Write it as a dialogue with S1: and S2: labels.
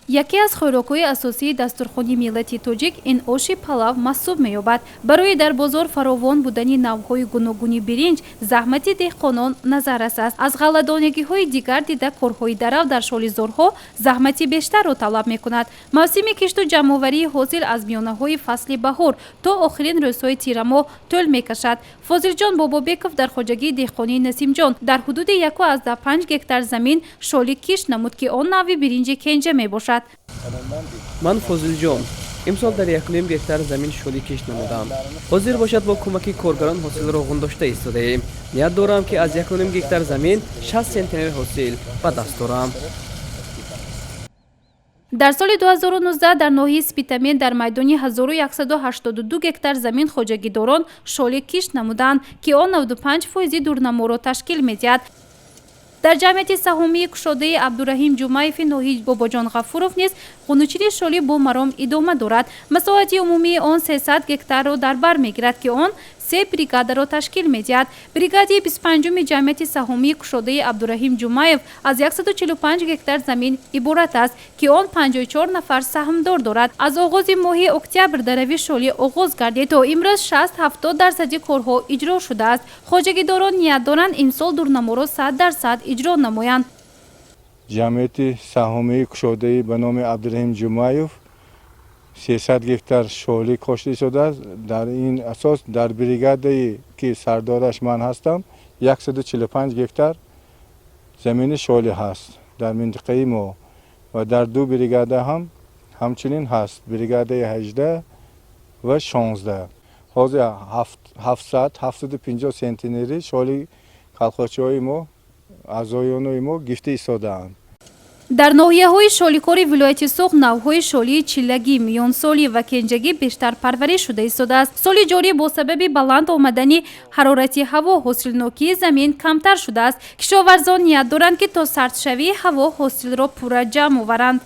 S1: Яке аз хӯрокҳои асосии дастурхони миллати тоҷик ин оши палав маҳсуб меёбад. Барои дар бозор фаровон будани навъҳои гуногуни биринҷ, заҳмати деҳқонон назаррас аст. Аз ғалладонагиҳои дигар дида, корҳои дарав дар шолизорҳо заҳмати бештарро талаб мекунад. Мавсими кишту ҷамъоварии ҳосил аз миёнаҳои фасли баҳор то охирин рӯзҳои тирамоҳ тӯл мекашад. Фозилҷон Бобобеков дар хоҷагии деҳқонии Насимҷон дар ҳудуди 1,5 гектар замин шоли кишт намуд, ки он навъи биринҷи кенҷа мебошад.
S2: Ман Фозилҷон, имсол дар 1,5 гектар замин шолӣ кишт намудам. Ҳозир бошад, бо кӯмаки коргарон ҳосилро ғундошта истодаем. Ният дорам, ки аз 1,5 гектар замин 60 сентнер ҳосил ба даст орам.
S1: Дар соли 2019 дар ноҳияи Спитамен дар майдони 1182 гектар замин хоҷагидорон шолӣ кишт намуданд, ки он 95 фоизи дурнаморо ташкил медиҳад. Дар ҷамъияти саҳомии кушодаи Абдураҳим Ҷумаеви ноҳияи Бобоҷон Ғафуров низ ғунучини шолӣ бо маром идома дорад. Масоҳати умумии он 300 гектарро дар бар мегирад, ки он се бригадаро ташкил медиҳад. Бригадаи 25-уми ҷамъияти саҳомии кушодаи Абдураҳим Ҷумаев аз 145 гектар замин иборат аст, ки он 54 нафар саҳмдор дорад. Аз оғози моҳи октябр дарави шолӣ оғоз гардид. То имрӯз 60-70 дарсади корҳо иҷро шудааст. Хоҷагидорон ният доранд, имсол дурнаморо 100% иҷро намоянд.
S3: Ҷамъияти саҳомии кушодаи ба номи Абдураҳим Ҷумаев 300 гектар шолӣ кошта истодааст. Дар ин асос дар бригадае, ки сардораш ман ҳастам, 145 гектар замини шолӣ ҳаст дар минтақаи мо ва дар ду бригада ҳам ҳамчунин ҳаст, бригадаи 18 ва 16. Ҳозир 700, 750 сентнери шоли колхозчиҳои мо, аъзоёнои мо гифта истодаанд.
S1: Дар ноҳияҳои шоликори вилояти Суғд навъҳои шолии чиллагӣ, миёнсолӣ ва кенҷагӣ бештар парвариш шуда истодааст. Соли ҷорӣ бо сабаби баланд омадани ҳарорати ҳаво ҳосилнокии замин камтар шудааст. Кишоварзон ният доранд, ки то сардшавии ҳаво ҳосилро пурра ҷамъ оваранд.